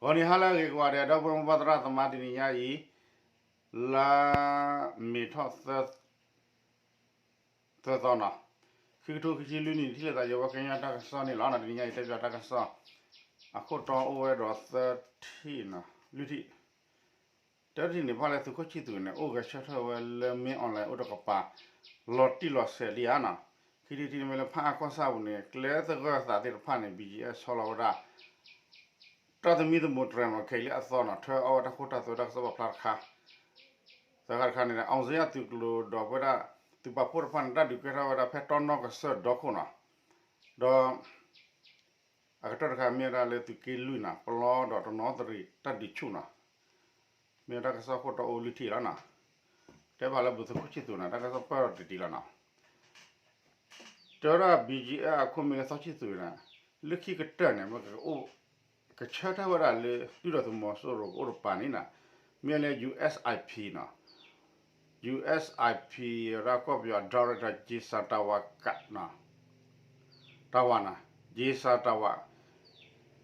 ဂီၤနံၤဟါလၢအဂ့ၤကိးဂၤဒဲး ဒီပုၢ်ဝဲၢ်မိၢ်ပၢ်သရၣ်သမါ တနံၤညါအံၤ လါမ့ၤထီၣ်သၢသီနီၤ, ခံကထိခံဆံလွံၢ်နံၣ် ထံၣ်လိာ်သးယဝဲကညီတၢ်ကစီၣ်န့ၣ်လီၤ. တနံၤညါအံၤတဲပၠးတၢ်ကစီၣ် အခိၣ်တီအိၣ်ဝဲဒီးသၢထံၣ်နီၤ, လွံၢ်ထံၣ် တထံၣ်န့ၣ် ဖဲလၢသုးခိၣ်ဆံၣ်သူးန့ၣ် အိၣ်ဂဲၤဆၢထၢၣ်ဝဲလၢ မင်းအောင်လှိုင် အိၣ်တကပၤ လီၤတံၢ်လီၤဆဲးလံဧါနီၤ. ခံထံၣ်တထံၣ်န့ၣ်မ့ၢ်လၢဖၣ်အၣ်ကီၢ်ဆၣ်ပူၤန့ၣ် ကျဲသဂၢၢ်သးသ့ၣ်တဖၣ်န့ၣ် ဘံၣ်ကၠံၣ်အဲၣ် ဆီလီၤဝဲဒၣ် တၢ်သမံသမိးတြဲၤမး ခဲအံၤလၢအသီနီၤ ထၢအီၣ်ဝဲတၢ်ခိတၢ်သွဲတၢ်ကစီၣ်ပာ်ဖျါတခါ, သၢခါတခါန့ၣ် အောင်ဇေယျသုးကျိၤဒီးပဝဲဒၣ် သုးပာ်ဖှိၣ်တဖၣ်န့ၣ် တၢ်ဒုးကဲထီၣ်ဝဲဒၣ်ဖဲတီနီၢ်ကစၢၢ်ဒီခိၣ်နီၤ, ဒီး အကတၢၢ်တခါမ့ၢ်ဝဲဒၣ်လၢသုးက့လွံၢ်နီၤ ပလီဒီးတနီသရံၣ်တၢ်ဒုးဆူၣ်နီၤ, မ့ၢ်ဝဲတၢ်ကစီၣ်ခိၣ်တီအိၣ်လွံၢ်ထံၣ်လီၤနီၤ, တဲဘၣ်လၢပသုးခိၣ်ဆံၣ်သူးန့ၣ် တၢ်ကစီၣ်ပၢၢ်ဒီးတတံၤလီၤနီၤ, တဲဝဲဒၣ် ဘံၣ်ကၠံၣ်အဲၣ် အခိၣ်မ့ၢ်လၢသီဆံၣ်သူးန့ၣ် လၢခံကတၢၢ်န့ၣ် မ့ၢ်ကအိၣ် ကဆၢထၢၣ်ဝဲဒၣ်လၢ ဒုၣ်ဒါသုးမီၤစိရိၤကအိၣ်တပၤန့ၣ်နီၤ, မ့ၢ်လၢ ယူၣ်အၢၣ်စၣ်အံၣ်ပံၣ်နီၤ, ယူၣ်အၢၣ်စၣ်အံၣ်ပံၣ် ဝဲဒၣ်ကီၢ်ပယီၤ director ကၠံၣ်စၣ်တၢ်ဝါကးနီၤ, တၢ်ဝါနီၤ, ကၠံၣ်စၣ်တၢ်ဝါ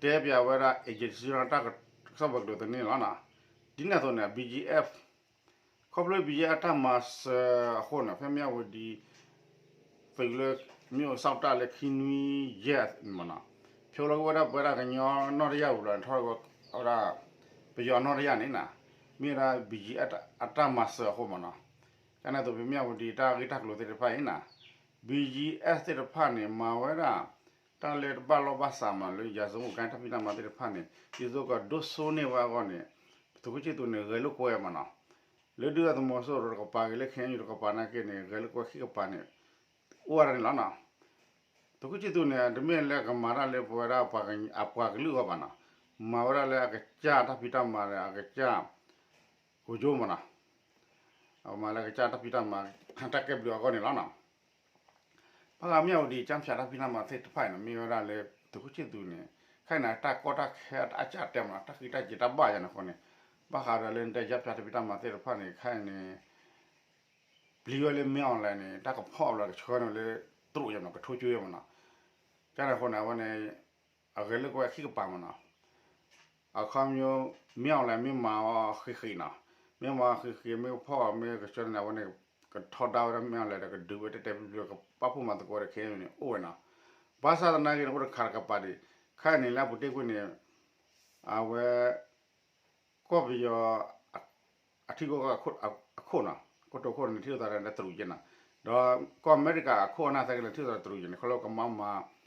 တဲပၠးဝဲဒၣ် agency တၢ်ကစီၣ်ပှၤကလုာ်သန့ၣ်လီၤနီၤ, ဒ်န့ၣ်အသိးန့ၣ် ဘံၣ်ကၠံၣ်အဲၣ် ခီဖျိ ဘံၣ်ကၠံၣ်အဲၣ် အတၢ်မၤစၢၤအဃိန့ၣ် ဖဲမၠၣ်ဝတံၤ သုးလၢ မ့ၢ်အိၣ်ဆီၣ်တၢ်လၢခံနွံယဲၢ်မးနီၤ, ဖျိလီၤက့ၤဝဲဒၣ်ပဝဲဒၣ်ကညီနီၣ်တယၢ်ပူၤလီၤန့ၣ် ထီၣ်ဝဲဒၣ် ပယီၤနီၣ်တယၢ်န့ၣ်နီၤ, မ့ၢ်ဝဲဒၣ် ဘံၣ်ကၠံၣ်အဲၣ် အတၢ်မၤစၢၤအဃိမးနီၤ, ကန့ၣ်အသိး ဖဲမၠၣ်ဝတံၤတၢ်ဂ့ၢ်တၢ်ကျိၤသ့ၣ်တဖၣ်အံၤနီၤ ဘံၣ်ကၠံၣ်အဲၣ် သ့ၣ်တဖၣ်န့ၣ် မၤဝဲဒၣ် တၢ်လၢတဘၣ်လိာ်ဘၣ်စးမးလၢ ရာဇဝတ်ဂိုဏ်း တၢ်ဖံးတၢ်မၤသ့ၣ်တဖၣ်န့ၣ် ဒ်သိးကဒိၣ်စိန့ၢ်ဝဲအဂီၢ်န့ၣ် သုးခိၣ်ဆံၣ်သူးန့ၣ် ဂဲၤလိာ်ကွဲမးနီၤ, လၢဒုၣ်ဒါသုးမီၤစိရိၤတကပၤဂ့ၤ လၢ ခဲအံၤယူၣ် တကပၤနာ်က့န့ၣ် ဂဲၤလိာ်ကွဲခံကပၤန့ၣ် အိၣ်ဝဲဒၣ်န့ၣ်လီၤနီၤ, သုးခိၣ်ဆံၣ်သူးန့ၣ် တမ့ၢ်လၢကမၤတၢ်လၢပဝဲဒၣ်အပှၤကလုာ်အဂီၢ်ဘၣ်နီၤ, မၤဝဲဒၣ်လၢအကစၢ်တၢ်ဖံးတၢ်မၤဒီးအကစၢ် ကိၣ်ယိမးနီၤ, အမၤလၢအကစၢ်တၢ်ဖံးတၢ်မၤ တၢ်ကဲဘျုးအဂီၢ်န့ၣ်လီၤနီၤ ဘၣ်ဃးမ့ၢ်ဝဲဒ် ကၠၢ်ဖၠးတၢ်ဖံးတၢ်မၤသ့ၣ်တဖၣ်အံၤန့ၣ် မ့ၢ်ဝဲဒၣ်လၢ သုးခိၣ်ဆံၣ်သူးန့ၣ် ခဲအံၤန့ၣ် တၢ်ကီတၢ်ခဲအစၢ်တဲမးနီၤ တၢ်ဃံးတၢ်စ့ၤတၢ်ဘၣ်ယၤန့ၣ်အဃိန့ၣ် ဘၣ်ဃးဒီးလၢနတဲ ကၠၢ်ဖၠးတၢ်ဖံးတၢ်မၤသ့ၣ်တဖၣ်န့ၣ် ခဲအံၤန့ၣ် ပျံၤဝဲလၢ မင်းအောင်လှိုင် န့ၣ် တၢ်ကဖီၣ်လီၤကဆှၢန့ၢ်လၢ တရူးယဲမးနီၤ ကထိကၠိယဲမးနီၤ, ကန့ၣ်အဃိန့ၣ် အဝဲန့ၣ် အဂဲၤလိာ်ကွဲခံကပၤမးနီၤ အခီပညီ မင်းအောင်လှိုင် မ့ၢ်မၤအီၤဃံးဃံးနီၤ, မ့ၢ်မၤအီၤဃံးဃံး မ့ၢ်ဖီၣ်အီၤ မ့ၢ်ကဆှၢန့ၢ်န့ၣ် အဝဲန့ၣ် ကထီဒါဝဲဒၣ် မင်းအောင်လှိုင် ဒီးကဒုးဝဲတဲတဲဖျုဖျု ကပာ်ဖှိၣ်မၤသကိးဒီး ခဲအံၤန့ၣ် အိၣ်ဝဲနီၤ, ဘၣ်ဆၣ်သနာ်က့န့ၣ် အိၣ်တခါတကပၤဒံး ခဲအံၤန့ၣ် လၢအပူၤတ့ၢ်ကွံာ်န့ၣ် အဝဲ ကီၢ်ပယီၤ အထံကီၢ်အခိၣ်နီၤ ကီၢ်တိာ်ခိၣ်န့ၣ် ထံၣ်လိာ်သးဒီးတရူးက့နီၤ, ဒီးကီၢ်အမဲရကၤအခိၣ်အနၢ်သက့န့ၣ် ထံၣ်လိာ်သးဒီးတရူးက့န့ၣ် ခီလၢကမၤမၤ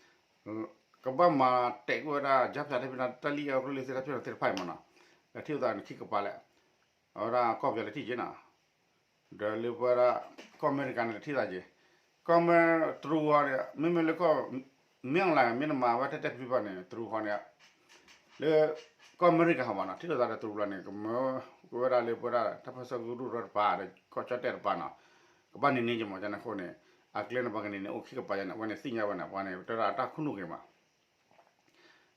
ကဘၣ်မၤတဲာ်ကွံာ်ဝဲဒၣ် ကၠၢ်ဖၠးတၢ်ဖံးတၢ်မၤ တၢ်လံၣ်အီၣ်ကျိၣ်လံသ့ၣ်တဖၣ်န့ၣ်သ့ၣ်တဖၣ်အံၤမးနီၤ, ဒီးထံၣ်လိာ်သးန့ၣ်ခံကပၤလဲၣ်, အဝဲဒၣ်ကီၢ်ပယီၤလၢထံၣ်က့နီၤ ဒီးလၢပဝဲဒၣ် ကီၢ်အမဲရကၤန့ၣ် တထံၣ်သးက့ၤ, ကီၢ်မဲတရူးအံၤန့ၣ် မ့မ့ၢ်လၢကီၢ် မင်းအောင်လှိုင် မ့ၢ်နမၤဝဲတဲတဲဖျုဖျုဘၣ်န့ၣ် တရူးဃီန့ၣ် လၢ ကီၢ်အမဲရကၤဟီမးနီၤ ထံၣ်လိာ်သးဒီးတရူးလီၤန့ၣ် ကမၢက့ၤဝဲဒၣ်လၢပဝဲဒၣ် တၢ်ပၢဆှၢကရူၢ်ကရၢတပၤဒီး ကီၢ်ကၠီၣ်တဲၣ်တပၤနီၤ, ကဘၣ်န့ၢ်န့ၢ်က့ၤမး ကန့ၣ်အဃိန့ၣ် အကျဲန့ၣ် ပှၤကန့ၢ်န့ၣ် အိၣ်ခံကပၤယါန့ၣ် အဝဲန့ၣ်သ့ၣ်ညါဝဲန့ၣ် ပှၤန့ၣ် တဲဒၣ်တၢ်ခိၣ်နူာ်ဂ့ၤမး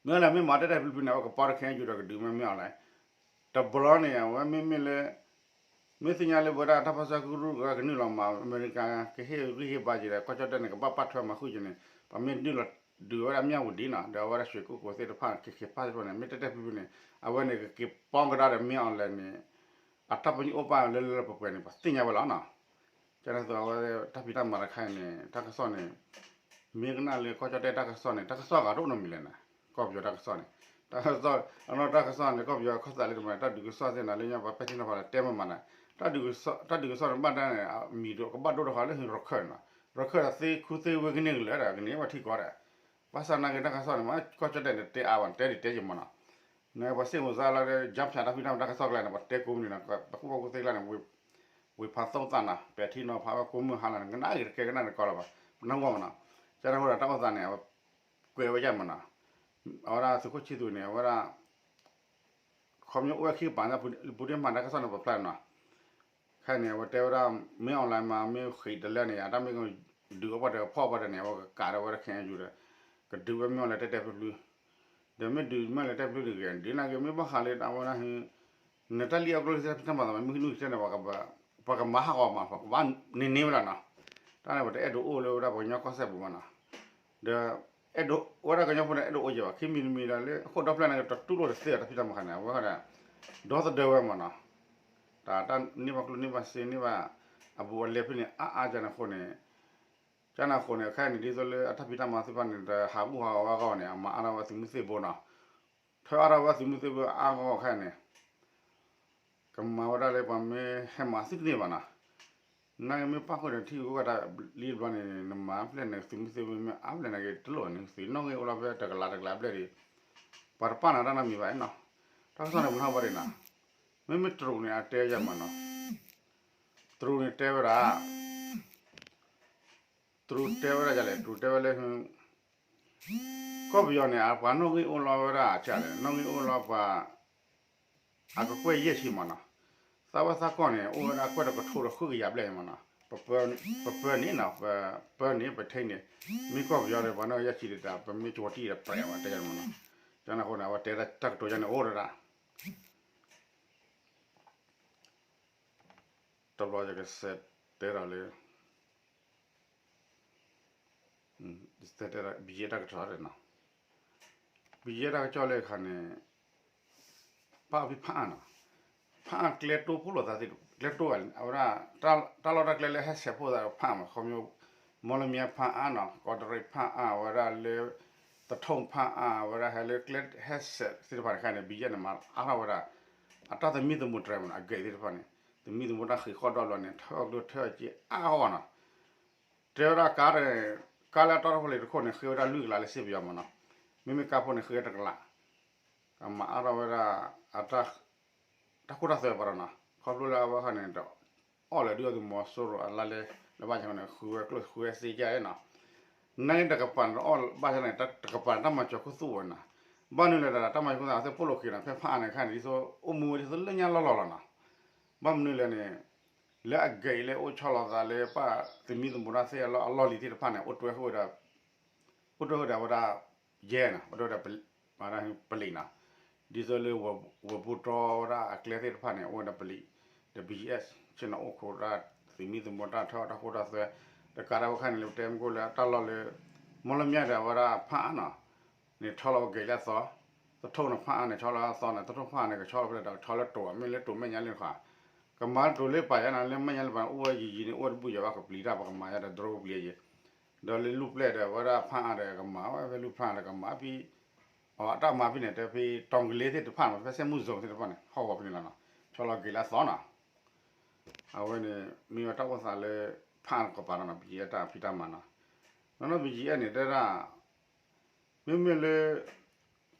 မ့ၢ်လၢမ့ၢ်မၤတဲတဲဖျုဖျုန့ၣ် အဝဲကပီတခဲ ယူၤဒီးကဒုးမ့ၢ်မ့ၢ်အီၤလဲၣ်, တဘျီန့ၣ် အဝဲမ့မ့ၢ်လၢ မ့ၢ်သ့ၣ်ညါလၢပဝဲဒၣ်တၢ်ပၢဆှၢကရူၢ်ကရၢကနုာ်လီၤမး အမဲရကၤကဟ့ၣ်ဂံၢ်ဟ့ၣ်ဘါက့ၤဒီး ကီၢ်ကၠီၣ်တဲၣ်န့ၣ် ကဘၣ်ပာ်ထွဲမၤဃုာ်က့ၤန့ၣ် ပမ့ၢ်နုာ်လီၤဒုးဝဲဒၣ်မၠၣ်ဝတံၤနီၤ ဒီးအဝဲဒၣ်ရွှေကုက္ကိုသ့ၣ်တဖၣ် ခ့ခ့ဖၣ်သ့ၣ်တဖၣ်န့ၣ် မ့ၢ်တဲတဲဖျုဖျုန့ၣ် အဝဲန့ၣ်ကက့ၤပီကဒါဒီးမ့ၢ်အီၤလဲၣ်န့ၣ် အတၢ်ပညိၣ်အိၣ်ပာ်လၢလၢပှဲၤပှဲၤန့ၣ် ပှၤသ့ၣ်ညါဝဲလီၤနီၤ ကန့ၣ်သိးအဝဲတၢ်ဖံးတၢ်မၤတခါအံၤန့ၣ် တၢ်ကစီၣ်န့ၣ် မ့ၢ်ကနၣ်လၢကီၢ်ကၠီၣ်တဲၣ်တၢ်ကစီၣ်န့ၣ် တၢ်ကစီၣ်ဂၤတအိၣ်နီတမံၤလဲၣ်န့ၣ် ကီၢ်ပယီၤတၢ်ကစီၣ်န့ၣ် တၢ်ကစီၣ် အနီၢ်တၢ်ကစီၣ်န့ၣ် ကီၢ်ပယီၤခီၣ်သးလၢတမံၤ တၢ်ဒုးကစီၣ်သ့ၣ်န့ၣ် လၢညါပှၤပဲာ်ထံနီၤဖးလၢတဲမ့ၢ်မးန့ၣ် တၢ်ဒုးကစီၣ်န့ၣ် ဘၣ်တၢ်န့ၣ် အမံၤဒိၣ်ကဘၣ်ဒိၣ်ထီၣ်ဃီလၢရခၢၣ်န့ၣ် ရခၢၣ်ဒီးသ့ခူသ့ဝ့ကန့ၢ်ကလၢာ်ဒီး ကန့ၢ်ဘၣ်ထံကီၢ်ဒီး ဘၣ်ဆၣ်သနာ်က့တၢ်ကစီၣ်န့ၣ် ကီၢ်ကၠီၣ်တဲၣ်န့ၣ် တဲအါဘၣ်န့ၣ် တဲဒံးတဲယံာ်မးနီၤ နပှၤစ့ၢ်မုၢ်စါလၢ ကၠၢ်ဖၠးတၢ်ဖံးတၢ်မၤတၢ်ကစီၣ်ကျါန့ၣ် ပှၤတဲကိးမုၢ်နံၤန့ၣ် ပှၤကူၣ်ဘၣ်ကူၣ်သ့ကျါန့ၣ် ဝ့ၤဖးသိသၣ်နီၤ ပဲာ်ထံနီၤဖးဝဲကိးမုၢ်ဟါလီၤန့ၣ် ကနၣ်ဂ့ၤတကဲကနၣ်တကီလၢၤဘၣ် ပနၢ်ဟူဘၣ်မးနီၤ ကန့ၣ်အဃိဒီးတၢ်အိၣ်သးန့ၣ် အဝဲကွဲးဝဲယါမးနီၤ အဝဲဒၣ်သုးခိၣ်ဆံၣ်သူးန့ၣ် အဝဲဒၣ် ခီပညီအိၣ်ဝဲခံကပၤန့ၣ် ပူၤတ့ၢ်မၤတၢ်ကစီၣ်န့ၣ် ပဖျါနီၤ ခဲအံၤန့ၣ် အဝဲတဲဝဲဒၣ် မင်းအောင်လှိုင် မၤမ့ၢ်ဃံးတလၢန့ၣ် အတၢ်မ့ၢ်ကဒုးအီၣ်ပှၤဒီးဖီၣ်ပှၤဒီးန့ၣ် အဝဲကကးဒီးဝဲဒၣ် ခဲအံၤယူၤဒီး ကဒုးဝဲမ့ၢ်အီၤလဲၣ်တဲတဲဖျုဖျု ဒီးမ့ၢ်ဒုးမ့ၢ်အီၤလဲၣ်တဲဖျုဖျုတဂ့ၤ ဒ်နာ်က့မ့ၢ်ဘၣ်ဃးလၢအဝဲဒၣ် နတၢ်လံၣ်အီၣ်ကျိၣ်လံသ့ၣ်တဖၣ်မးသး မ့ၢ်ဟံးနုာ်ကတၢၢ်န့ၣ် ပှၤကမၤဟးဂီၤမး ပှၤကဘၣ်န့ၢ်န့ၢ်ဝဲလီၤနီၤ တၢ်န့ၣ် ပတအဲၣ်ဒိးအိၣ်လၢဝဲဒၣ်ပှၤကညီကီၢ်စဲၣ်ပူၤဘၣ်နီၤ ဒီး အဲၣ်ဒိးဝဲဒၣ်ကညီဖိန့ၣ် အဲၣ်ဒိးအိၣ်ယဲၢ်ဘၣ် ခံမံၤတမံၤဒီးလၢအခိၣ်ဒီဖျၢၣ်န့ၣ် တတူၢ်လိာ်တသ့အတၢ်ဖံးတၢ်မၤခါန့ၣ် အဝဲဃီဒီး ဒီသဒၢဝဲမ့ၢ်နီၤ, တၢ်တၢ်န့ၢ်ဘၣ်ကျိၣ်န့ၢ်ဘၣ်စ့န့ၢ်ဘၣ် အဘူးအလဲဖဲန့ၣ် အါအါကန့ၣ်အဃိန့ၣ်, ကန့ၣ်အဃိန့ၣ် ခဲအံၤန့ၣ် ဒ်သိးလၢအတၢ်ဖံးတၢ်မၤသ့ၣ်တဖၣ်န့ၣ် တဟးဂူာ်ဟးဂီၤအဂီၢ်န့ၣ် အမၤအါထီၣ်ဝဲသုးမုၢ်သံၣ်ဘိနီၤ, ထၢအါထီၣ်ဝဲသုးမုၢ်သံၣ်ဘိအါဂီၢ်ခဲအံၤန့ၣ် ကမၤဝဲဒၣ်လၢပှၤမ့ၢ်ဟဲမၤသ့တန့ၢ်ဘၣ်နီၤ, နာ်က့မ့ၢ်ပၣ်ဃုာ်ဒီးထံဂုၤကီၢ်ဂၤတၢ်လံတဘျီန့ၣ် နမၤဖျဲၣ်န့ၣ် သုးမုၢ်သံၣ်ဘိမ့ၢ်အါဖျဲၣ်န့ၣ်က့ၤတလိၣ်န့ၣ် သုးနီၣ်ဂံၢ်အိၣ်လီၤဖဲတကလးတကလးဘျဲၣ်ဒံး, ပှၤတပာ်နၤတၢ်နီတမံၤဘၣ်နီၤ, တၢ်ကစီၣ်န့ၣ်မနုၤဘၣ်ဒံးနီၤ, မ့မ့ၢ်တရူးန့ၣ် အတဲယၤမးနီၤ, တရူးန့ၣ်တဲဝဲဒၣ် တရူးတဲဝဲဒၣ်ယၤလဲၣ် တရူးတဲဝဲလၢ ကီၢ်ပယီၤန့ၣ် အပှၤနီၣ်ဂံၢ်အိၣ်လီၤဝဲဒၣ်အကၢ်လဲၣ် နီၣ်ဂံၢ်အိၣ်လီၤပှၤ အကကွဲၢ်ယဲၢ်ဆံမးနီၤ, သးဝဲသးကီၢ်န့ၣ် အိၣ်ဝဲဒၣ်ကွဲၢ်တကထိဒီးဃုကယၤဘျဲၣ်မးနီၤ, ပပၢန့ၣ်နီၤ, ပပၢန့ၣ် ပထံန့ၣ် မ့ၢ်ကီၢ်ပယီၤဒီး ပှၤနီၣ်ဂံၢ်ယဲၢ်ဆံဒံးတၢ် ပမ့ၢ်ကဝီၤတံၢ်ဒီးပြဲးဝဲတဲယၤမးနီၤ, ကန့ၣ်အဃိန့ၣ် အဝဲတဲတၢ်ကတိၤယၤန့ၣ်အိၣ်ဒီးဒၣ် တဘျီယကစးတဲဒီးလၢ တဲ ဘံယဲတၢ်ကစီၣ်နီၤ, ဘံယဲတၢ်ကစီၣ်လၢအခါန့ၣ် ပာ်ဖံးဖးအါနီၤ, ဖးအါကျဲတိဖှိၣ်လိာ်သးသ့ၣ် ကျဲတိဂၤန့ၣ် အဝဲဒၣ် တၢ်လီၢ်တၢ်ကျဲလၢဟဲဆဲးဖှိၣ်သးဖးအါမး ခီဖျိ မီလမၠဲဖးအါနီၤ ကီးတရံးဖးအါ အဝဲဒၣ်လၢ သထူဖးအါ အဝဲဒၣ်ဟဲလၢကျဲဟဲဆဲးသ့ၣ်တဖၣ်န့ၣ်ခါန့ၣ် ဘံယဲန့ၣ် မၤအါထီၣ်ဝဲဒၣ် အတၢ်သမံသမိးတြဲၤမးနီၤ အဂဲၤသ့ၣ်တဖၣ်န့ၣ် သမံသမိးတၢ်ဃံးဃီၣ်ဒီဘျီန့ၣ် ထၢအကျိထၢအစ့အါဂီၢ်နီၤ, တဲဝဲဒၣ်ကါ ကါလၢအတီထီၣ်ဖဲလံာ်တခိၣ်န့ၣ် ဃ့ဝဲဒၣ်လွံၢ်ကလးလၢစ့ပယီၤမးနီၤ, မ့မ့ၢ်ကါဖိန့ၣ်ဃ့ဝဲတကလး, ကမၤအါထီၣ်ဝဲဒၣ် တၢ်ခိတၢ်သွဲပှၤဒီးနီၤ ခီဖျိလၢအဝဲခါန့ၣ်ဒီး အီၣ်လၢဒုးအီၣ်သုးမီၤစိရိၤအလါလဲ လၢဘၣ်ဆၣ်န့ၣ် ဃုဝဲကျိၣ်ဃုဝဲစ့ကဲနီၤ, နာ်က့တကပၤန့ၣ်အီၣ်ဘၣ်ဆၣ်န့ၣ် တကပၤန့ၣ် တၢ်မၤစၢၤခိၣ်သူဝဲနီၤ, ဘၣ်မနုၤလဲၣ်ဒီး တၢ်မၤစၢၤခိၣ်သူအဝဲသ့ၣ်ပိၣ်လိာ်ခံနီၤ ဖဲဖးအါန့ၣ်ခါန့ၣ် ဒ်သိးအိၣ်မူဝဲဒ်သိးလၢညါလီၢ်လီၢ်လီၤနီၤ, ဘၣ်မနုၤလဲၣ်န့ၣ် လၢအဂဲၤအံၤလၢအိၣ်ဆီလီၤသးလၢပၢ်သမံသမိးတၢ်သ့ၣ်အလီၢ်အလီၢ်လံၤသ့ၣ်တဖၣ်န့ၣ် အိၣ်တွဲဃုာ်ဝဲဒၣ် အိၣ်တွဲဃုာ်ဒီးဝဲဒၣ် ယဲၢ်နီၤ အိၣ်တွဲဝဲဒၣ် ပလံးနီၤ, ဒ်သိးလၢ ဝဲၤပူၤတြီဝဲဒၣ်အကျဲသ့ၣ်တဖၣ်န့ၣ် အိၣ်ဝဲဒၣ်ပလံး, ဒီး ဘံယဲၣ် ဆ့ၣ်နီၤအိၣ်ခိးဒၣ် သမံသမိးတၢ်ထၢတၢ်ခိတၢ်သွဲ, တကးဒၣ်ဝဲခါန့ၣ် လၢပတဲမ့ၢ်ကိၣ်လၢတၢ်လီၢ်လၢ မီလမၠဲဒီးဝဲဒၣ်ဖးအါနီၤ န့ၣ်ဆီလီၤဝဲဂဲၤလၢအသီ, သထူန့ၣ်ဖးအါန့ၣ်ဆီလီၤအသီန့ၣ် သထူဖးအါန့ၣ် ကဆီလီၤဖဲလဲၣ်ဒီး ကဆီလၢတိၤ မ့ၢ်လၢတိၤမဲာ်ညါလံတခီ, ကမၤတိၤလၢပာ်ယါနီၤ လၢမဲာ်ညါလံပာ်န့ၣ် အိၣ်ဝဲယံာ်ယံာ်န့ၣ် အိၣ်ဝဲတဘူၣ်ယၤဘၣ်ကပျံၤတၢ် ပကမၤယါဒီး drone ပျံၤယံာ်, ဒီးလၢလူၢ်ပျဲၢ်ဒီး အဝဲဒၣ်ဖးအါဒီးကမၤဝဲဖဲလူၢ်ဖးဒီးကမၤဖဲ အတၢ်မၤဖဲန့ၣ် တဲဖဲ တီၤကလ့သ့ၣ်တဖၣ်မး ဖဲစဲမုၢ်စိၤသ့ၣ်တဖၣ်န့ၣ် ဟီၣ်ကဝီၤဖဲန့ၣ်လီၤနီၤ ဆီလီၤဂ့ၤလၢအသီနီၤ, အဝဲန့ၣ် မ့ၢ်ဝဲတၢ်အိၣ်သးလၢ ဖးအါကပၤနီၤ ဘံယဲၣ်တၢ်ဖံးတၢ်မၤနီၤ, နီၢ်နီၢ် ဘံယဲၣ်န့ၣ် တဲဒၣ် မ့မ့ၢ်လၢ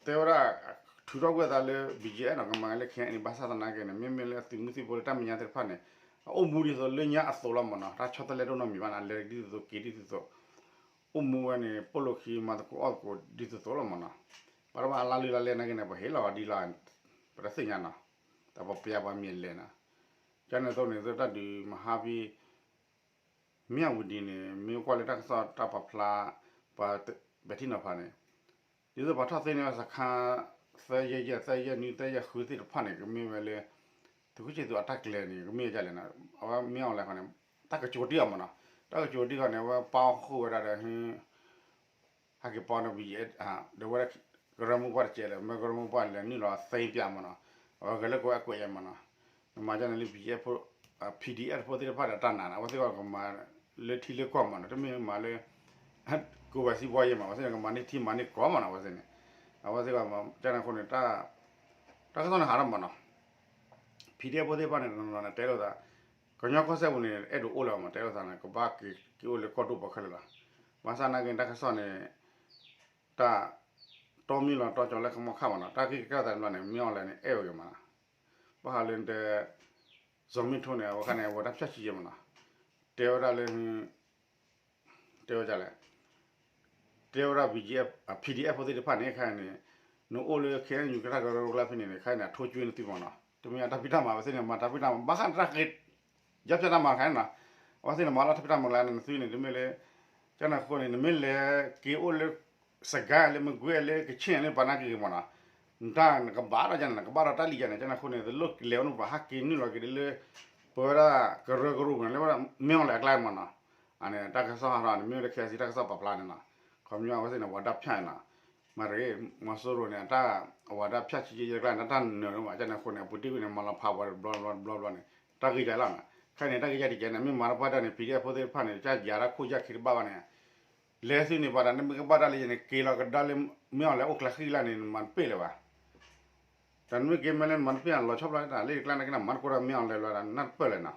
တဲဝဲဒၣ် ထုးထီၣ်ကွံာ်အသးလၢ ဘံယဲၣ်နီၤ ကမၤလၢ ခဲအံၤန့ၣ် ဘၣ်ဆၣ်သနာ်က့န့ၣ် မ့မ့ၢ်လၢသုးမုၢ်သံၣ်ဘိလၢတၢ်မဲာ်ညါသ့ၣ်တဖၣ်န့ၣ် အအိၣ်မူဒ်သိးလၢညါအသိးလီၤမးနီၤ တၢ်ဆီတလဲတအိၣ်နီတမံၤဘၣ်န့ၣ် အလဲၤဒ်သိးက့ၤဒ်သိးသိး အိၣ်မူဝဲန့ၣ် ပိၣ်လိာ်ခံမၤသကိးအီၣ်သကိးဒ်သိးသိးလီၤမးနီၤ, ဘၣ်တဘၣ်အလါလုၢ်လါလဲနာ်က့န့ၣ် ပဟ့ၣ်လီၤဒ်လီၤ ပတသ့ၣ်ညါနီၤ, တၢ်ပပျဲပှၤမ့ၢ်လဲၤနီၤ, ကန့ၣ်သိးန့ၣ် သိးတၢ်ဒုးမဟါဖဲ မ့ၢ်အဝံၤဒ်န့ၣ် မ့ၢ်ကွၢ်လၢတၢ်ကစီၣ်တၢ်ပာ်ဖျါ ပှၤပဲာ်ထံနီၤဖးန့ၣ် ဒ်သိးပှၤထီၣ်သ့န့ၢ်ဝဲစခါ သၢယဲၢ်ယဲၢ် သၢယဲၢ်နွံ သၢယဲၢ်ဃုသ့ၣ်တဖၣ်န့ၣ် ကမ့ၢ်ဝဲလၢ သုးခိၣ်ဆံသူးအတၢ်ကျဲၤန့ၣ် ကမ့ၢ်ဝဲဒ်လဲၣ်နီၤ အဝဲမ့ၢ်အီၤလဲၣ်ခီန့ၣ် တၢ်ကကိးတံၢ်အီၤမးနီၤ တၢ်ကကိးတံၢ်ခီန့ၣ် အဝဲပာ်ဃုာ်ဝဲဒၣ်ဒီး ဟဲက့ၤပီန့ၣ် ဘံယဲၣ် ဒီးဝဲဒၣ် ကရၢမိၢ်ပှၢ်တကဲးလၢ မ့ၢ်ကရၢမိၢ်ပှၢ်လဲၤနုာ်လီၤသ့ပၠးမးနီၤ အဝဲဂဲၤလၢကဝဲအကွဲးယဲမးနီၤ နမၤဒ်န့ၣ်လၢ ဘံယဲၣ် PDF ဖိသ့ၣ်တဖၣ်ဒီးတၢ်နာ်နီၤ အဝဲသ့ၣ်ကီးကမၤလၢထံလၢကီၢ်မးနီၤ တမ့ၢ်မၤလၢ ကိးဝဲစံးဘီယဲမး အဝဲသ့ၣ်န့ၣ် ကမၤန့ၢ်ထံမၤန့ၢ်ကီၢ်မးနီၤ အဝဲသ့ၣ်န့ၣ် အဝဲသ့ၣ်ကီးကန့ၣ်အဃိန့ၣ် တၢ်ကစီၣ်န့ၣ်ဟးထီၣ်မးနီၤ PDF ဖိသ့ၣ်တဖၣ်န့ၣ် တနီၤနီၤန့ၣ် တဲလိာ်သး ကညီကီၢ်စဲၣ်ပူၤန့ၣ် အဲၣ်ဒိးအိၣ်လၢၤမး တဲလိာ်သးန့ၣ် ကဘၣ်က့ၤက့ၤအိၣ်လၢကီၢ်ဒိၣ်ပှၤခဲလၢာ်လီၤ. ဘၣ်ဆၣ်နာ်က့ တၢ်ကစီၣ်န့ၣ် တၢ်တီမံၤလီၤတီကၠီၤလၢခီမီခါမးနီၤ တၢ်ဂ့ၢ်ကဲထီၣ်သးတဘျီန့ၣ် မ့ၢ်အီၤလဲၣ်န့ၣ် အဲၣ်ဝဲက့ၤမးနီၤ ဘၣ်ဃးလၢတဲ စီၤမ့ၣ်ထိန့ၣ် အဝဲခါန့ၣ် အဝဲတၢ်ဖျၢၣ်ဆံယဲမးနီၤ တဲဝဲဒၣ်လၢ တဲဝဲဒ်လဲၣ် တဲဝဲဒၣ် ဘံၣ်ကၠံၣ်အ့ၣ် PDF ဖိသ့ၣ်တဖၣ်န့ၣ် ခဲအံၤန့ၣ် နအိၣ်လၢ ခဲအံၤ ကရၢကရိကျါဖဲန့ၣ်န့ၣ် ခဲအံၤန့ၣ် အထိကွံာ်နသုမးနီၤ တမ့ၢ်အတၢ်ဖံးတၢ်မၤဝဲသ့ၣ်န့ၣ် မၤတၢ်ဖံးတၢ်မၤ ဘၣ်ဃးတၢ်ဃ့ ယါဖၠၣ်တၢ်မၤတခါန့ၣ်နီၤ အဝဲသ့ၣ်န့ၣ် မၤလီၤတၢ်ဖံးတၢ်မၤကျါန့ၣ် နသုန့ၣ် တမ့ၢ်လၢ ကန့ၣ်အဃိန့ၣ် နမ့ၢ်လဲၤက့ၤအိၣ်လၢ စကဲလၢမကွ့ၤလၢကခ့ၣ်လၢပှၤနာ်က့ၤဂ့ၤမးနီၤ နတၢ်နကဘၣ်ထီၣ်ယါန့ၣ် နကဘၣ်ထီၣ်တၢ်လံယါန့ၣ် ကန့ၣ်အဃိန့ၣ် တလိၣ်လဲၤအိၣ်န့ၣ် ပှၤဟးက့ၤနုာ်လီၤက့ၤဒ်လၢ ပဝဲဒၣ်ကရၢကရိပူၤန့ၣ် လၢဝဲဒၣ်မ့ၢ်အီၤလဲၣ်အကျါမးနီၤ အန့ၣ် တၢ်ကစီၣ်ဟးထီၣ်န့ၣ် မ့ၢ်ဝဲဒၣ် ခဲအံၤ တၢ်ကစီၣ်ပာ်ဖျါန့ၣ်နီၤ ခီပညီအဝဲသ့ၣ်န့ၣ် ဝၤဒၣ်ဖၠၣ်နီၤ, မၤရ့ မီၤစိရိၤန့ၣ် အတၢ် အဝၤဒၣ်ဖၠၣ်ဆံးက့ယဲၢ်ကျါန့ၣ် တၢ်တနၢၤလၢၤဘၣ်, ကန့ၣ်အဃိန့ၣ် အပူၤတ့ၢ်ဝံၤန့ၣ် မၤလီၤဖးဝဲတဘျီဘျီတဘျီဘျီန့ၣ် တၢ်ဂ့ၢ်ယါလီၤနီၤ, ခဲအံၤန့ၣ် တၢ်ဂ့ၢ်ယါတကဲန့ၣ် မ့ၢ်မၤတၢ်ပှၢ်တၢ်န့ၣ် PDF ဖိသ့ၣ်တဖၣ်န့ၣ် ကယၤတၢ်ခိၣ်ယၢ်ခံတဘၣ်ဘၣ်န့ၣ် လဲၤသုန့ၣ် ပှၤတၢ်န့ၣ်မ့ၢ်ကဘၣ်တၢ်လၢယဲန့ၣ် က့ၤလီၤကဒါလၢ မင်းအောင်လှိုင် အိၣ်ကျါဃံလၢ်န့ၣ် မၤတပ့ၢ်လၢၤဘၣ်. တၢ်န့ၣ်မ့ၢ်က့ၤမ့ၢ်လၢမၤတပ့ၢ်လီၤဆီဖျိတၢ်လၢယကျါန့ၣ်ကနၣ်မၤတကိးဒီး မင်းအောင်လှိုင် လၢနၢ်တပၢၢ်လဲၣ်နီၤ.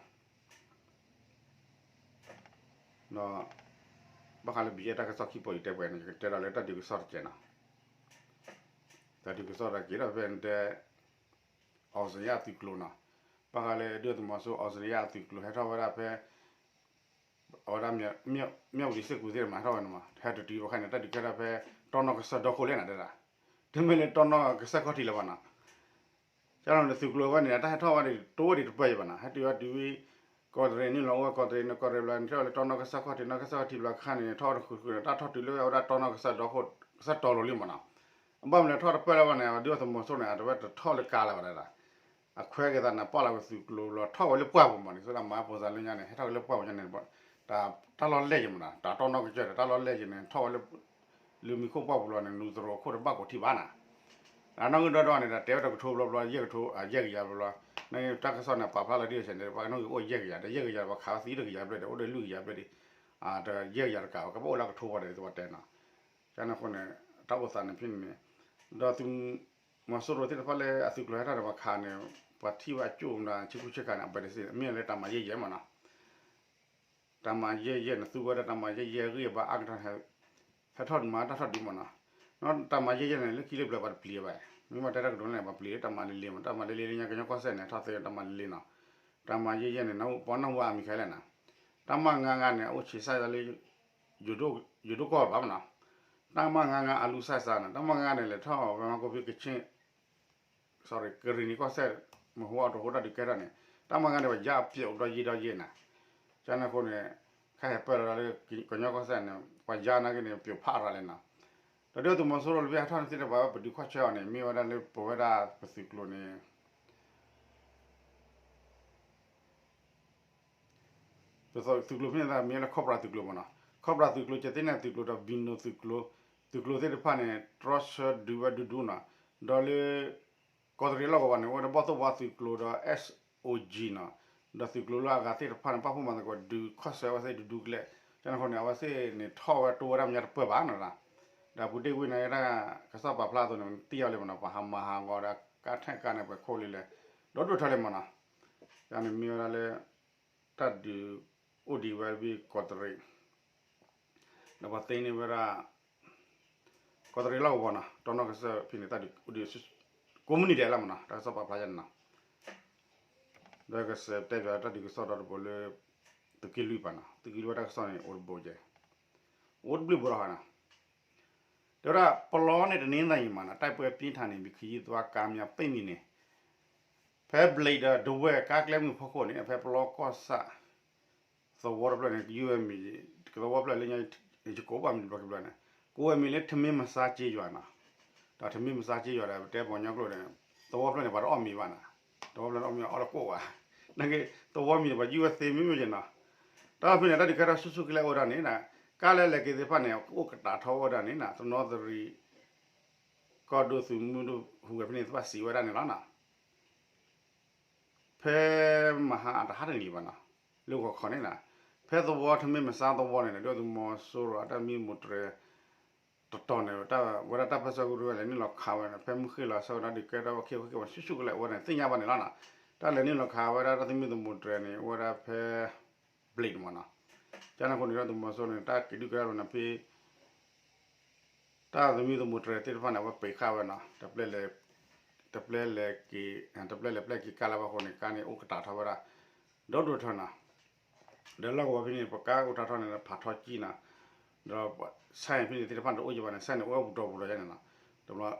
ဒီး ဘၣ်ဃးလၢဘံယဲၢ်တၢ်ကစီၣ်ခံပိာ်ယတဲပှဲၤန့ၣ် ယကတဲဒီးလၢတၢ်ဒုးကစီၣ်တကဲနီၤ. တၢ်ဒုးကစီၣ်တကဲဒီးဖဲတဲ အောင်ဇေယျအသုးကျိၤနီၤ, ဘၣ်ဃးလၢဒုၣ်ဒါသုးမီၤစိရိၤ အောင်ဇေယျအသုးကျိၤ ဟဲထီၣ်ဝဲဒၣ်ဖဲ အဝဲဒၣ် မြဝတီ စစ်ကူသ့ၣ်မၤထီၣ်ဝဲန့ၣ်မး ဟဲတတုၤဘၣ်ခါန့ၣ် တၢ်ဒုးကဲထီၣ်ဖဲ တီနီၢ်ကစၢၢ်ဒီခိၣ်လဲၣ်နၤတဲဒၣ်, တမ့ၢ်လၢတီနီၢ်ကစၢၢ်ခီၣ်ထံးလၢၤဘၣ်နီၤ. ကန့ၣ်သုးကျိၤဝဲန့ၣ် တၢ်ဟဲထီၣ်ဝဲန့ၣ် တအိၣ်ဒံးတပၢၢ်ယံၤဘၣ်နီၤ, ဟဲတုၤဝဲတုၤဝံၤ ကီးတရံးနုာ်လီၤအိၣ်ဝဲ ကီးတရံးန့ၣ် ကီးတရံးဘျီ နထံၣ်ဝဲလၢတီနီၢ်ကစၢၢ်ခီၣ်ထံး နီၢ်ကစၢၢ်ခီၣ်ထံးဘျီခါန့ၣ် ထီၣ်ဝဲတဃုာ်ဃုာ်န့ၣ် တၢ်ထီၣ်တုၤလၢအဝဲဒၣ်တီနီၢ်ကစၢၢ်ဒီခိၣ် ကစၢၢ်တီၤလိၤလံမးနီၤ. အဘၣ်မနုၤလဲၣ်ထီၣ်တပၢၢ်လၢၤဘၣ်န့ၣ် အဝဲဒုၣ်ဒါသုးမီၤစိရိၤန့ၣ် အတဝဲတထီၣ်လၢကါလၢၤဘၣ်ဒၣ် အခွဲက့ၤသးန့ၣ် ပာ်လီၤက့ၤသုးကျိၤလီၤ ထီၣ်ဝဲလၢပှၢ်ပူၤမးန့ၣ် သရၣ်မၤပိာ်သးလၢညါန့ၣ် ဟဲထီၣ်က့ၤလၢပှၢ်ပူၤညါန့ၣ် တၢ်လီၢ်လဲၢ်က့ၤမးနီၤ, တၢ်တီနီၢ်ကစၢၢ်ဒီး တၢ်လီၢ်လဲၢ်က့ၤန့ၣ် ထီၣ်ဝဲလၢ လၢမံၤခိၣ်ပှၢ်ပူၤလီၤန့ၣ် နူသရိာ်ခိၣ်တဘၣ်ကိးထံၣ်ဘၣ်နၤ. အနီၣ်ဂံၢ်ဒီဒီန့ၣ် တၢ်တဲဝဲတကထိဘျီဘျီ ယဲၢ်ကထိ ယဲၢ်ကယၤဘျီဘျီ, တၢ်ကစီၣ်န့ၣ် ပာ်ဖျါလီၤဒ်အံၤန့ၣ် ပှၤကနီၣ်ဂံၢ်အိၣ်ယဲၢ်ကယၤ ဒီးယဲၢ်ကယၤပှၤခးဝဲသံတကယၤဘျဲၣ်ဒီး အိၣ်ဒီးလွံၢ်ကယၤဘျဲၣ်ဒီး တယဲၢ်ကယၤတကးဘၣ် ကဘၣ်အိၣ်လၢကထိဘၣ်ဒီးသ့ၣ်ပှၤတဲနီၤ. ကန့ၣ်အဃိန့ၣ် တၢ်အိၣ်သးန့ၣ်ဖဲန့ၣ်န့ၣ် ဒီးသုးမီၤစိရိၤသ့ၣ်တဖၣ်လၢအသုးကျိၤဟဲထီၣ်န့ၣ် ပှၤခးန့ၣ် ပှၤထံၣ်ဝဲအကၠိၣ်မတၤ ဆ့ကူဆ့ကၤန့ၣ် အဘၢၣ်တစ့ၢ် မ့ၢ်လၢတၢ်မၤယဲၢ်ယဲၢ်မးနီၤ. တၢ်မၤယဲၢ်ယဲၢ်န့ၣ် သူဝဲဒၣ်တၢ်မၤယဲၢ်ယဲၢ်အဂံၢ်အဘါအါကတၢၢ် ဟဲထီၣ်ဒုးမၤတၢ်ထီၣ်ဒုးမးနီၤ. တၢ်မၤယဲၢ်ယဲၢ်န့ၣ် လၢခံလၢပျၢၤပှၤတပျံၤဘၣ်, မ့ၢ်ဘၣ်တဲတၢ်ကတိၤန့ၣ် ပှၤပျံၤလၢတၢ်မၤလ့လ့မး တၢ်မၤလ့လ့လၢညါကညီကီၢ်စဲၣ်န့ၣ် ထီၣ်သ့တၢ်မၤလ့လ့နီၤ. တၢ်မၤယဲၢ်ယဲၢ်န့ၣ် ပှၤနီၢ်ဝါအမံၤခဲလဲၣ်နၤ. တၢ်မၤငါးငါးန့ၣ် အအိၣ်ဆံးစၢ်လၢ ယိၤဒိၣ်ကီၢ်ဘၣ်မးနီၤ. တၢ်မၤငါးငါးအလူၤစၢ်စၢ်န့ၣ် တၢ်မၤငါးန့ၣ် လဲၤထီၣ်ဝဲမၤကိးဖံကဆ့ၣ် sorry ကရံၣ်နံၤကီၢ်စဲၣ် မဟိအီၤတဟိတၢ်ဒုးကဲထီၣ်န့ၣ် တၢ်မၤငါးန့ၣ် ပှၤယါအပျိးဒီးယံၤဒီးယံၤနၤ. ကန့ၣ်အဃိန့ၣ် ခဲအံၤပၢၢ်လီၤလၢ ကညီကီၢ်စဲၣ်န့ၣ် ပှၤယါနာ်က့န့ၣ် ပျိးဖးရၤလဲၣ်နီၤ. ဒီးဒုၣ်ဒါသုးမီၤစိရိၤလၢဖဲဟဲထီၣ်န့ၣ်သ့ၣ်တဖၣ်ဝဲ ပဒုးခီၣ်ဆၢအီၤန့ၣ် မ့ၢ်ဝဲဒၣ်လၢပဝဲဒၣ်ပသုးကျိၤန့ၣ် ပသုးကျိၤဖဲန့ၣ်သးမ့ၢ်လၢ Cobra သုးကျိၤမးနီၤ. Cobra သုးကျိၤ ကသ့ၣ်နဲၣ်သုးကျိၤဒီး Bino သုးကျိၤ သုးကျိၤသ့ၣ်တဖၣ်န့ၣ် တြီဆၢဒုးဝဲဒူဒူနီၤ. ဒီးလၢ ကီးတရံးလီၢ်ကဝီၤန့ၣ် အိၣ်ဝဲဒၣ်ဘီၣ်သိၣ်ဝါသုးကျိၤဒီး S O G နီၤ. ဒီးသုးကျိၤလၢအဂၤသ့ၣ်တဖၣ်န့ၣ် ပာ်ဖှိၣ်မၤသကိးဒုးခီၣ်ဆၢဝဲသ့ၣ်ဒူဒူကလဲာ်. ကန့ၣ်အဃိန့ၣ် အဝဲသ့ၣ်န့ၣ်ထီၣ်ဝဲတိဝဲဒၣ်မညါတပၢၢ်ဘၣ်နီၤ. ဒီးပူၤတ့ၢ်ဝံၤန့ၣ် တၢ်ကစီၣ်ပာ်ဖျါအသိးန့ၣ် တံၢ်အီၤလံမးနီၤ ပှၤဟးမၤဟးဂီၤဒီး ကါထဲကါန့ၣ် ပှဲၤခိၣ်လံလဲၣ် ဒီဒိၣ်ထီၣ်လံမးနီၤ. ယန့ၣ်မ့ၢ်ဝဲဒၣ်လၢ တၢ်ဒုးအိၣ်ဒံးဝဲဖဲကီးတရံး ဒီးပှၤသ့န့ၢ်ဝဲဒၣ် ကီးတရံးလီၢ်ကဝီၤနီၤ တီနီၢ်ကစၢၢ်ဖဲန့ၣ် တၢ်ဒုးအိၣ်ဒံး ကိးမုၢ်နံၤဒဲးလၢမးနီၤ တၢ်ကစီၣ်ပာ်ဖျါယန့ၣ်နီၤ. ဒီးကစဲးတဲပၠးတၢ်ဒုးကစီၣ်ဒီးတဘိလၢ သုးက့လွံၢ်ပၤနီၤ သုးက့လွံၢ်ဝဲတၢ်ကစီၣ်န့ၣ် အိၣ်တဘိကဲ အိၣ်တဘျုးဘိလီၤနီၤ. တဲဝဲဒၣ် ပလီန့ၣ် တနင်္သာရီမှာ တိုက်ပွဲပြင်းထန်နေပြီး ခရီးသွားကားများ ပိတ်မိနေ ဖဲဘျဲးဒီးဒဝဲၢ် ကါကျဲမုၢ်ဖီခိၣ်န့ၣ် ဖဲပလီကီၢ်ဆၣ် သဝီတဖျၢၣ်န့ၣ် ကယုၢ်ဝဲမံၤ သဝီဖျၢၣ်လၢညါ ယကိးဘၣ်မံၤတဘျီကဘျီန့ၣ် ကိးဝဲမံၤလၢ ထမင်းမစားကျေးရွာ နီၤ. ဒီး ထမင်းမစားကျေးရွာ ဒီးပတဲပှၤကညီကျိာ်န့ၣ် သဝီဖျၢၣ်န့ၣ် ပှၤတအီၣ်မံၤဘၣ်နီၤ. သဝီဖျၢၣ်န့ၣ်အီၣ်မံၤအီၣ်တကိးဘၣ်. နာ်က့ သဝီမံၤန့ၣ် ပှၤယုၢ်ဝဲသ့မ့ၢ်မ့ၢ်က့နီၤ. တၢ်ဖဲန့ၣ် တၢ်ဒုးကဲထီၣ်ဆူၣ်ဆူၣ်ကလဲာ်အိၣ်ဝဲဒၣ်န့ၣ် ကါလၢလဲၤက့ၤသ့ၣ်တဖၣ်န့ၣ် အိၣ်ကတးထီၣ်ဝဲဒၣ်န့ၣ် တနီသရံၣ် ကီၢ်ဒိၣ်သုးမုၢ်ဒိၣ်ဟူးဂဲၤဖဲန့ၣ် သ့ၣ်တဖၣ်စံးဝဲဒၣ်န့ၣ်လီၤနီၤ. ဖဲမဟါအတဟါတနံၤဘၣ်နီၤ လၢဂီၤခီန့ၣ်နီၤ ဖဲသဝီ ထမင်းမစားသဝီန့ၣ် ဒုၣ်ဒါသုးမီၤစိရိၤအတၢ်မံမူးတြဲၤ တတီၤန့ၣ် ဝဲဒၣ်တၢ်ပၢၢ်ဆၢကရူၢ်ဝဲလဲၤနုာ်လီၤခးဝဲန့ၣ် ဖဲမုၢ်ဃ့ၢ်လီၤဆၢဝဲဒၣ်ဒုးကဲထီၣ်ဝဲခံဝဲခံဝဲဆူၣ်ဆူၣ်ကလဲာ်ဝဲန့ၣ် သ့ၣ်ညါဘၣ်န့ၣ်လီၤနီၤ. တၢ်လဲၤနုာ်လီၤခးဝဲဒၣ်တၢ်သမံသမိးတြဲၤန့ၣ် အိၣ်ဝဲဒၣ်ဖဲ ဘျ့းမးနီၤ. ကန့ၣ်အဃိန့ၣ် ဒုၣ်ဒါသုးမီၤစိရိၤန့ၣ် တၢ်က့ၤဒုးကဲထီၣ်န့ၣ်ဖဲ တၢ်သမံသမိးတြဲၤသ့ၣ်တဖၣ်န့ၣ် အဝဲပံးဃာ်ဝဲနီၤ တပျဲလဲၤက့ၤ တပျဲလဲၤပျဲက့ၤကါလၢဘၣ်အဃိန့ၣ် ကါန့ၣ်အိၣ်ကတးထီၣ်ဝဲဒၣ် ဒီဒိၣ်ထီၣ်နီၤ. ဒီးလီၢ်ကဝီၤဖဲန့ၣ် ပကါအိၣ်ထီၣ်ထီၣ်န့ၣ် ဖးထီကံနီၤ ဒီးဆဲးဖဲန့ၣ်သ့ၣ်တဖၣ်န့ၣ် တအိၣ်ယံၤဘၣ်န့ၣ် ဆဲးန့ၣ် အိၣ်ဝဲပူၤတီၤပူၤတီၤယါန့ၣ်နီၤ. တဘျီ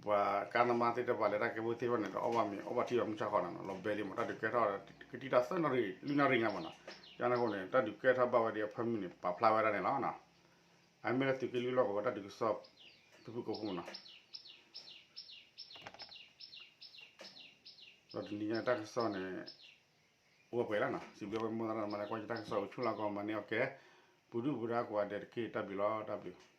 ပှၤကါသမားသ့ၣ်တဖၣ်လဲၤတၢ်ကဲဘိသ့ၣ်တဖၣ်န့ၣ် တအီၣ်ဘၣ်မ့ၤ အီၣ်ဘၣ်ထံဘၣ်မုၢ်ဆါဃီနီၤ လီၤဘဲလံမး တၢ်ဒုးကဲထီၣ် ကတံၢ်တၢ်သၢနၣ်ရံၣ် လွံၢ်နၣ်ရံၣ်ညါမးနီၤ. ကန့ၣ်အဃိန့ၣ် တၢ်ဒုးကဲထီၣ်ဘၣ်ဝဲဒ်အဖၢမုၢ်န့ၣ် ပာ်ဖျါဝဲဒၣ်န့ၣ်လီၤနီၤ. အမ့ၢ်လၢသုးက့လွံၢ်လီၢ်ကဝီၤတၢ်ဒုးကစီၣ် ဖုၣ်ဖုၣ်ကိာ်ကိာ်နီၤ. ဒီးတနံၤညါတၢ်ကစီၣ်န့ၣ် အိၣ်ဝဲပှဲၤလီၤနီၤ. စံးဘျုးဝဲမိၢ်သရၣ်မၤလၢကွၢ်ယတၢ်ကစီၣ်အိၣ်ဆူၣ်လီၤကီးမၤန့ၢ်အီၣ်ကဲ ပူၤဒုၣ်ပူၤဒါကိးဂၤဒဲးတက့ၢ် တၢ်ဘျုးလီၤ တၢ်ဘျုး